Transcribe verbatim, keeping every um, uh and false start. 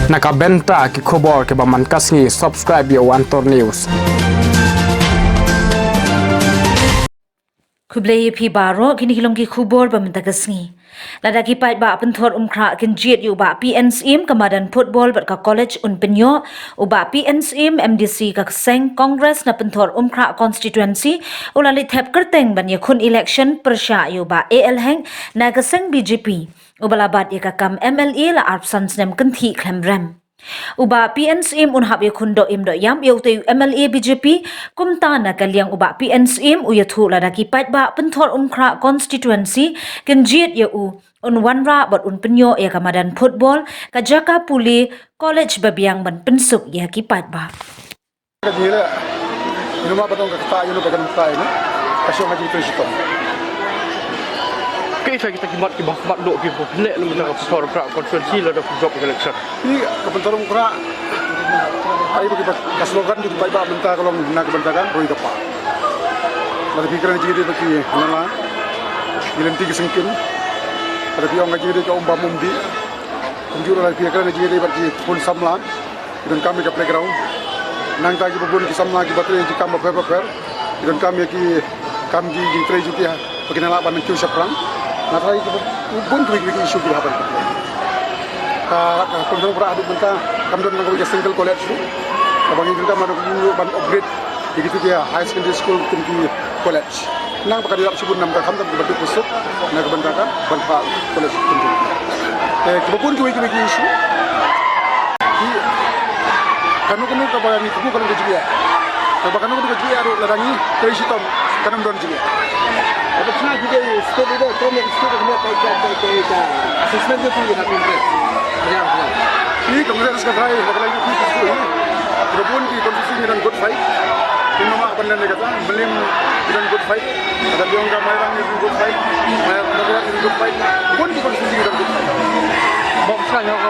Na ka bynta ki khubor kiba man ka sngi, subscribe ïa u Antor News. Khublei ïa phi baroh, kine ki long ki khubor ba mynta ka sngi. Lada ki paidbah Pynthorumkhrah kin jied ïa u Bah P N Syiem, ka madan football bad ka college un pynïoh. U Bah P N Syiem, M D C ka seng Congress na Pynthorumkhrah constituency, u la leit thep kyrteng ban ïakhun election pyrshah ïa u Bah A L Hek na ka seng B J P, uba la bat ïa ka kam M L A la arphew san snem kynthih khlem rem. U Bah P N Syiem un hap ïakhun doh im doh ïap ïa utei u M L A B J P, kumta na ka liang u Bah P N Syiem u ïathuh lada ki paidbah Pynthorumkhrah constituency kin jied ïa u, un wanrah bad un pynïoh ïa ka madan football, ka jaka pule, college ba biang ban pynsuk ïa ki paidbah. Ka jingïaleh, ïa ma ba tang ka kata ïa no ba kan kata ïa no. Ka shong ha jingtrei shitom. Kaei sa kita ki mat kiba khmat noh kiba pynleh na ka Pynthorumkhrah constituency lada ka jop election. Ïa ka Pynthorumkhrah, ai ba kiba ka slogan jong ki paidbah mynta ka long na ka bynta ka roi ka par. Lada phi kren jingïadei bad ki nala, ki lynti ki syngkien. Lada phi ong ka jingïadei ka um bam um dih. Kumjuh lada phi kren jingïadei bad ki khun samla. Ki donkam ïa ka playground. Nangta kiba bun ki samla kiba trei ki kam bapher bapher. Ki donkam ïa ki kam ki jingtrei jong ki ha ba kin lah ban kiew shaphrang. Nga tharai kiba bun kiwei kiwei ki issue kiba hap ban. Ka, ka Pynthorumkhrah haduh mynta kam don nang kawei ka single college ruh. Kaba ngi donkam ban, ban upgrade ïa kitu ki high secondary school kum ki college. Nang ba ka dei lap shibun namar ka khamtam kiba duk ba suk na ka bynta ka ban phah college kum ki. Eh, kiba bun kiwei kiwei ki issue. Ki kano kano kaba ngi tuku ka long ka jingeh. Kaba kano kano ka jingeh ruh lada ngi trei shitom kan ym don jingeh. Kaba chna ki dei state leader, primary state leader ka ka ka ka assessment jong ki na Congress. Ariang. Ki Congress ka try ba ka lai ki ki ki. Kiba bun ki constituency ngi don good fight. Kin mama ban len kata, Mylliem ngi don good fight. Ada biang ka Mairang ngi don good fight. Mairang ngi don good fight. Bun ki constituency ngi don good fight. Bok sa nyok.